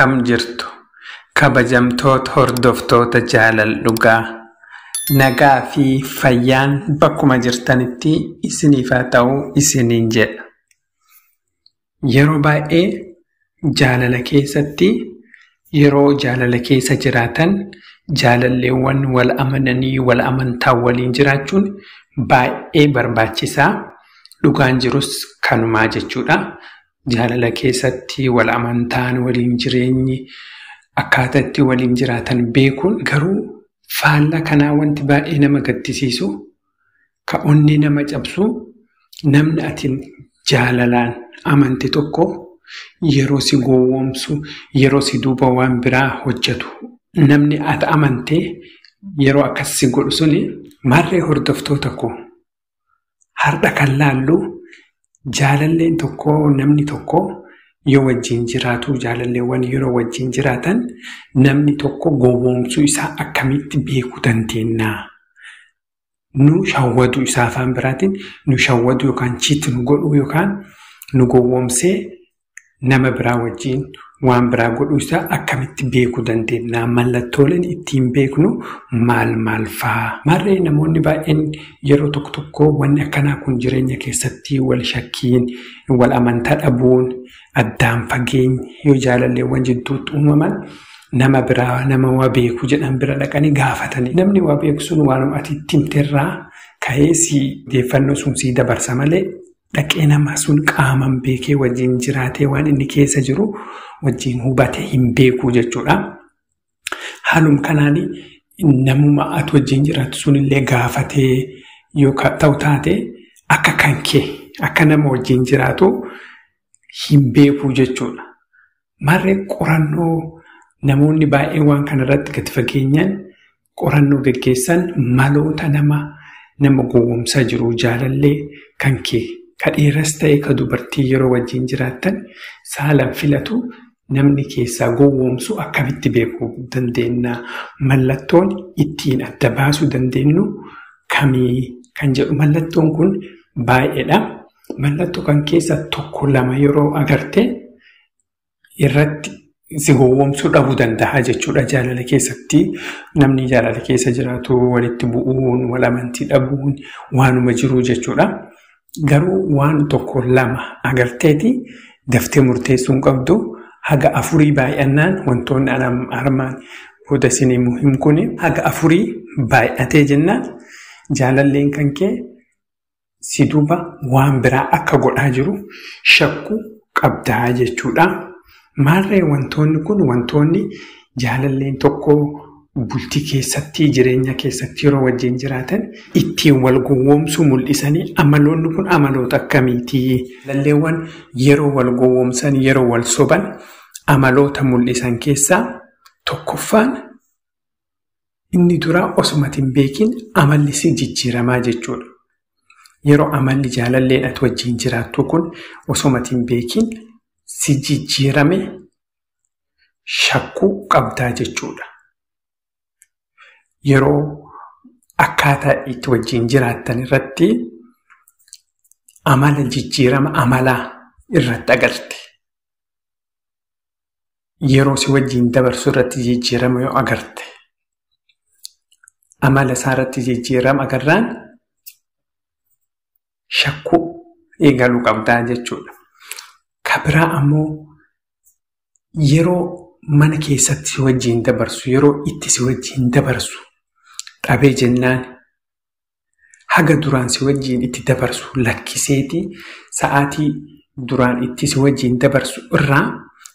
Akkam jirtu kabajamtoota hordoftoota jaalala dhugaa nagaa fi fayyaan bakkuma jirtanitti isiniif haa ta'u isiniin jedha. Yeroo baay'ee jaalala keessatti yeroo jaalala keessa jiraatan jaalalleewwan wal amananii wal amantaa waliin jiraachuun baay'ee barbaachisaa. Dhugaan jirus kanumaa jechuudha. Jaalala keessatti wal amantaan waliin jireenyi akkaataa itti waliin jiraatan beekuun garuu faallaa kanaa wanti baay'ee nama gaddisiisu ka onnee nama cabsu namni ati jaalalaan amante tokko yeroo si gowwoomsu yeroo si duuba waan biraa hojjetu namni ati amante yeroo akkas si godhu suni marree hordoftoota koo har'a kan laallu jaalalleen tokko namni tokko yoo wajjin jiraatu jaalalleewwan yeroo wajjin jiraatan namni tokko gowwoomsuu isaa akkamitti beekuu dandeenya? Nu shawwatu isaa afaan biraatiin nu shawwatu yookaan cheat nu godhuu yookaan nu gowwoomsee nama biraa wajjin waan biraa godhuu isaa akkamitti beekuu dandeenya? Mallattooleen ittiin beeknu maal maal fa'aa? Marree namoonni baay'een yeroo tokko tokko wanni akkanaa kun jireenya keessatti wal shakkiin, wal amantaa dhabuun, addaan fageenyi yoo jaalalleewwan jidduutti uumaman nama biraa nama waa beeku jedhan bira dhaqanii gaafatanii. Namni waa beeku sun waanuma ati itti himterraa ka'ee si odeeffannoo sun sii dabarsa malee dhaqee nama sun qaamaan beekee wajjin jiraatee waan inni keessa jiru wajjin hubatee hin beeku jechuudha. Haaluma kanaan namuma ati wajjin jiraattu sunillee gaafatee yoo ta'u taate akka kan kee akka nama wajjin jiraatu hin beeku jechuudha. Marree qorannoo namoonni baay'een waan kanarratti gadi fageenyaan qorannoo gaggeessan maloota nama gowwoomsaa jiru jaalallee kan kee ka dhiiras ta'e ka dubartii yeroo wajjin jiraattan saalaan filatu namni keessaa gowwoomsu akkamitti beekuu dandeenya? Mallattoon ittiin adda baasuu dandeenyu kamii kan jedhu mallattoon kun baay'eedha. Mallattoo kan keessa tokko lama yeroo agarte irratti si gowwoomsuu dhabuu danda'a jechuudha. Jaalala keessatti namni jaalala keessa jiraatu walitti bu'uun, wal amantii dhabuun waanuma jiru jechuudha. Garuu waan tokko lama agarteeti daftee murteessuu hin qabdu. Haga afurii baay'annaan wantoonni armaan booda isinii himu kun haga afurii baay'atee jennaan jaalalleen kan kee si duuba waan biraa akka godhaa jiru shakkuu qabdaa jechuudha. Maarree wantoonni kun wantoonni jaalalleen tokko bultii keessatti jireenya keessatti yeroo wajjin jiraatan ittiin wal gowwoomsuu mul'isanii amaloonni kun amaloota akkamiiti? Jaalalleewwan yeroo wal gowwoomsan yeroo wal soban amaloota mul'isan keessaa tokkoffaan inni duraa osuma hin beekin amalli si jijjiiramaa jechuudha. Yeroo amalli jaalalleen ati wajjin jiraattu kun osuma hin beekin si jijjiirame shakkuu qabdaa jechuudha. Yeroo akkaataa itti wajjin jiraattan irratti amala jijjiirama amalaa irratti agarte. Yeroo si wajjin dabarsu irratti jijjiirama yoo agarte amala isaa irratti jijjiirama agarraan shakkuu eegaluu qabdaa jechuudha. Ka biraa ammoo yeroo mana keessatti si wajjin dabarsu yeroo itti si wajjin dabarsu dhabee jennaan haga duraan si wajjin itti dabarsu lakkiseeti sa'aatii duraan itti si wajjin dabarsu irraa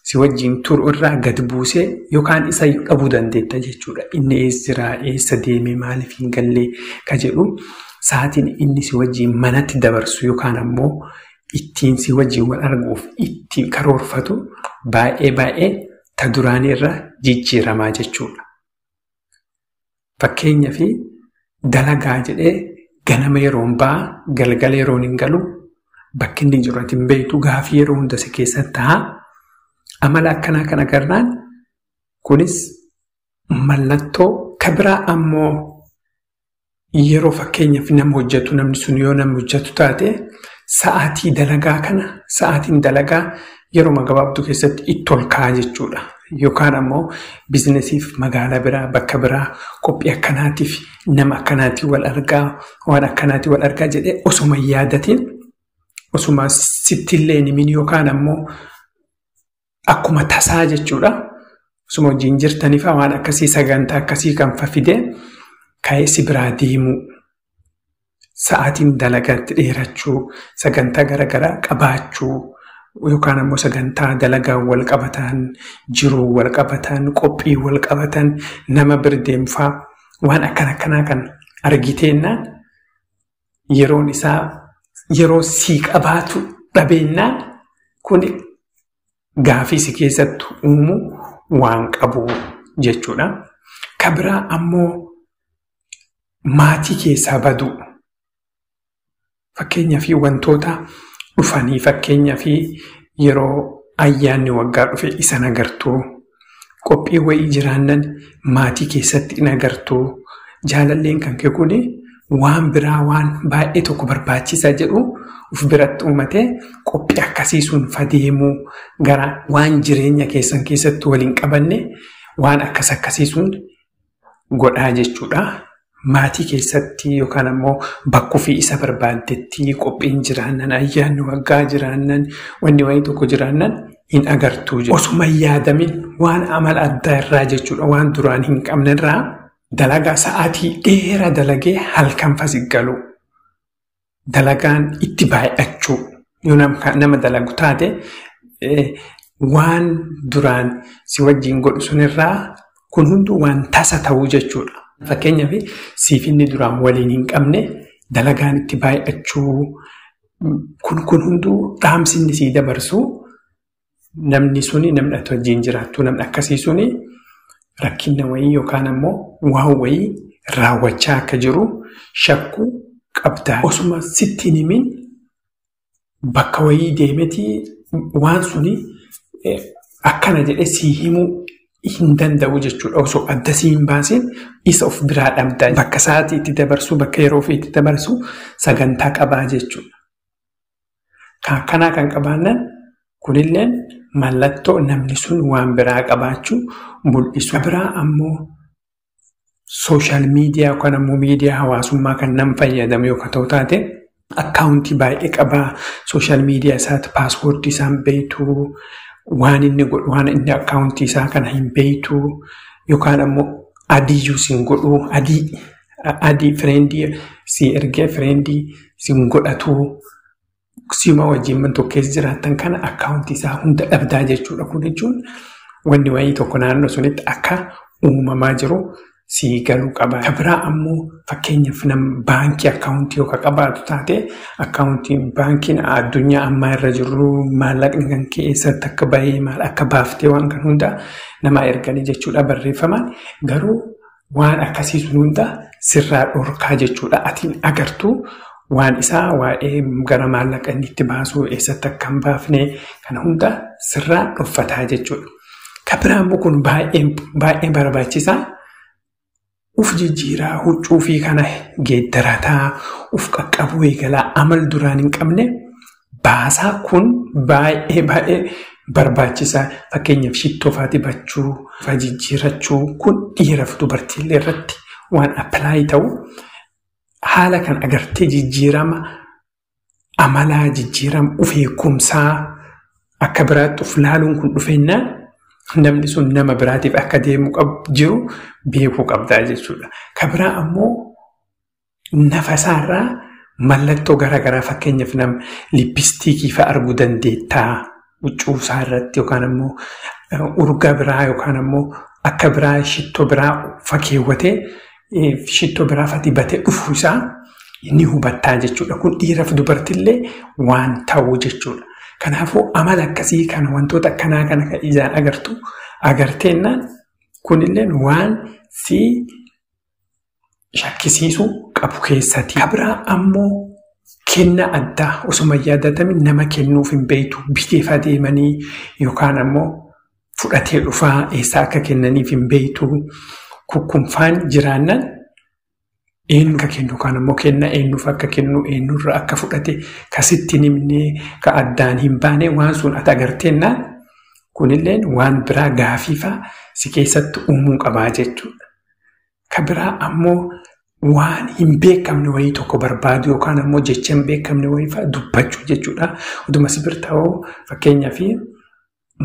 si wajjin turu irraa gad buusee yookaan isa dhabuu dandeetta jechuudha. Inni eessa jira eessa deeme maaliif hin gallee ka jedhu sa'aatiin inni si wajjin manatti dabarsu yookaan ammoo ittiin si wajjin wal arguuf ittiin karoorfatu baay'ee baay'ee ta duraanii irra jijjiiramaa jechuudha. Fakkeenyaaf dalagaa jedhee ganama yeroon ba'a galgala yeroon hin galu bakki inni jiru ati hin beektu gaafii yeroo hunda si keessa ta'a. Amala akkanaa kan agarraan kunis mallattoo ka biraa ammoo yeroo fakkeenyaaf nama hojjetu namni sun yoo nama hojjetu taate sa'aatii dalagaa kana sa'aatiin dalagaa yeroo gabaabduu keessatti itti ol ka'a jechuudha. Yookaan ammoo biizinesiif magaalaa biraa bakka biraa qophii akkanaatiif nama akkanaatiin wal argaa waan akkanaatiin wal argaa jedhee osuma hin yaadatiin osuma sittillee hin himin yookaan ammoo akkuma tasaa jechuudha. Osuma wajjin jirtaniif waan akkasii sagantaa akkasii kan fidee ka'ee si biraa deemuu, sa'aatiin dalagaatti dheerachuu, sagantaa garaagaraa qabaachuu yookaan ammoo sagantaa dalagaa wal qabatan, jiruu wal qabatan, qophii wal qabatan, nama bira deemfaa waan akkana akkanaa kan argiteennaan yeroon isaa yeroo sii qabaatu dhabeennaan kun gaafii si keessatti uumuu waan qabu jechuudha. Kan biraa ammoo maatii keessaa baduu. Fakkeenyaaf wantoota dhufanii fakkeenyaaf yeroo ayyaanni waggaa dhufe isan agartuu, qophii wayii jiraannan maatii keessatti in agartuu, jaalalleen kan kee kuni waan biraa waan baay'ee tokko barbaachisaa jedhu of biratti uumatee qophii akkasii sun fadeemuu gara waan jireenya keessan keessatti waliin qabanne waan akkas akkasii sun godhaa jechuudha. Maatii keessatti yookaan ammoo bakka ofii isa barbaaddetti qophiin jiraannan ayyaanni waggaa jiraannan wanni wayii tokko jiraannan hin agartuu jechuudha. Osuma hin yaadamin waan amala addaa irraa jechuudha waan duraan hin qabne irraa dalagaa sa'aatii dheeraa dalagee halkan fasiggalu. Dalagaan itti baay'achuu yoo nama dalagu taate waan duraan si wajjin godhu sunirraa kun hunduu waan tasa ta'uu jechuudha. Fakkeenyaaf siif inni duraan waliin hin qabne dalagaan itti baay'achuu kun hunduu dhaamsi inni sii dabarsu namni suni namni ati wajjin jiraattu namni akkasii suni rakkina wayii yookaan ammoo waan wayii raawwachaa akka jiru shakkuu qabda. Osuma sitti hin himin bakka wayii deemetii waan suni akkana jedhee sii himuu hin danda'u jechuudha. Osoo adda sii hin baasin isa of biraa dhabda. Bakka sa'aatii itti dabarsu, bakka yeroo ofii itti dabarsu sagantaa qabaa jechuudha. Kan akkanaa kan qabaannan kunilleen mallattoo namni sun waan biraa qabaachuu mul'isu. Biraa ammoo sooshaal miidiyaa yookaan ammoo miidiyaa hawaasummaa kan nam fayyadamu yookaan ta'u taate akkaawuntii baay'ee qabaa. Sooshaal miidiyaa isaatti paaswoordii isaan beektu, waan inni godhu waan inni akkaawuntii isaa kana hin beektu yookaan ammoo adiyyuu siin godhu adii fireendii si ergee fireendii siin godhatu sima wajjin man tokkees jiraattan kana akkaawuntii isaa hunda dhabdaa jechuudha. Kun jechuun wanni wayii tokko naannoo sunitti akka uumamaa jiru sii galuu qaba. Kan biraa ammoo fakkeenyaaf nam baankii akkaawuntii yookaan qabaatu taate akkaawuntiin baankiin addunyaa ammaa irra jiru maallaqni kan keessatti akka bahee maal akka baaftee waan kan hunda namaa erganii jechuudha barreeffamaan. Garuu waan akkasii sun hunda sirraa dhorkaa jechuudha. Atiin agartuu waan isaa waa'ee gara maallaqa inni itti baasu eessatti akka hin baafne kana hunda sirraa dhorfataa jechuudha. Kan biraa ammoo kun baay'ee barbaachisaa. Uf jijjiiraa huccuu fi kana geeddarataa uf qaqqabuu eegalaa amal duraan hin qabne baasaa kun baay'ee baay'ee barbaachisaa. Fakkeenyaaf shittoo fa'aa dibachuu, fa'aa jijjiirachuu kun dhiiraaf dubartiillee irratti waan appilaayi ta'u haala kan agartee jijjiirama amalaa jijjiirama uf eegumsaa akka biraatti uf laaluun kun dhufeennaan namni sun nama biraatiif akka deemu jiru beekuu qabdaa jechuudha. Kan biraa ammoo nafa isaarraa mallattoo garaagaraa fakkeenyaaf nama lippistiikii fa'aa arguu dandeettaa huccuu isaa irratti yookaan ammoo urgaa biraa yookaan ammoo akka biraa shittoo biraa fakeewwatee shittoo biraa fa'a dibatee dhufuu isaa ni hubattaa jechuudha. Kun dhiiraaf dubartillee waan ta'u jechuudha. Kanaafuu amala akkasii kana wantoota akkanaa kana kan ijaan agartu agarteennaan kunilleen waan si shakkisiisuu qabu keessatti. Kan biraa ammoo kennaa addaa osuma hin yaadatamin nama kennuuf hin beektu biteef adeemanii yookaan ammoo fudhatee dhufaa eessaa akka kennaniif hin beektu kukkunfaan jiraannan eenyu akka kennu yookaan ammoo kennaa eenyuuf akka kennu eenyurraa akka fudhate kasitti hin himne ka addaan hin baane waan sun ati agarteennaan Kunilleen waan biraa gaafiifaa si keessatti uumuu qabaa jechuudha. Ka biraa ammoo waan hin beekamne wayii tokko barbaadu yookaan ammoo jecha hin beekamne wayii fa'aa dubbachuu jechuudha. Utuma si bira taa'uu, fakkeenyaaf,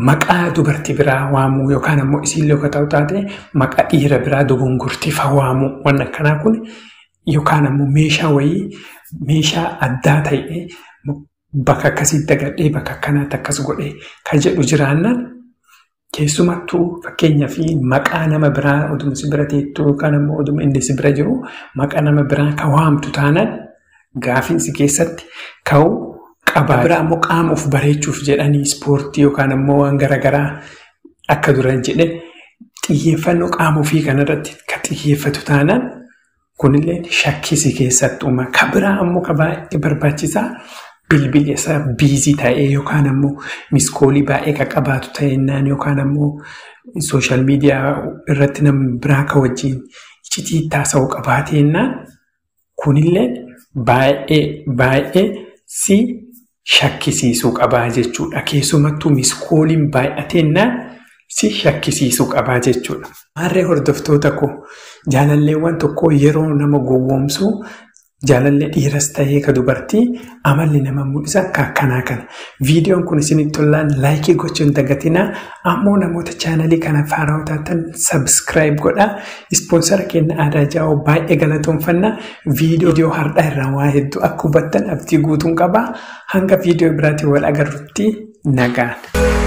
maqaa dubartii biraa waamuu yookaan ammoo isiillee akka ta'u taate maqaa dhiira biraa dogongortii fa'aa waamuu, waan akkanaa kun, yookaan ammoo meeshaa wayii, meeshaa addaa ta'e bakka akkasitti dagadhee, bakka akkanaatti akkas godhee kan jedhu jiraannaan, keessumattuu fakkeenyaaf maqaa nama biraa oduma si bira teettu yookaan ammoo oduma inni si bira jiru maqaa nama biraa kan waamtu taanaan gaafiin si keessatti ka'uu qaba. Biraa ammoo qaama of bareechuuf jedhanii ispoortii yookaan ammoo waan garaagaraa, akka duran jedhe, xiyyeeffannoo qaama ofii kanarratti kan xiyyeeffatu taanaan kunillee shakkii si keessatti uuma. Kan biraa ammoo kan baay'ee barbaachisaa, bilbilli isaa busy ta'ee yookaan ammoo missed callii baay'ee kan qabaatu ta'ennaan yookaan ammoo social media irratti nama biraa kan wajjin iccitii taasisuu qabaatennaan, kunillee baay'ee baay'ee si shakkisiisuu qabaa jechuudha. Keessumattuu missed calliin baay'atennaan si shakkisiisuu qabaa jechuudha. Maarree hordoftoota koo, jaalalleewwan tokko yeroo nama gowwoomsu, jaalallee dhiiras ta'ee ka dubartii, amalli nama mul'isa akka akkanaa kana. Viidiyoon kun isinitti tolaan like gochuu hin dagatinaa. Ammoo namoota channelii kana haarawaa taatan subscribe godhaa. Sponsora keenya Aadaa Jaa'oo baay'ee galatoomfanna. Viidiyoo har'aa irraa waa hedduu akka hubattan abdii guutuun qaba. Hanga viidiyoo biraatiin wal agarrutti nagaan.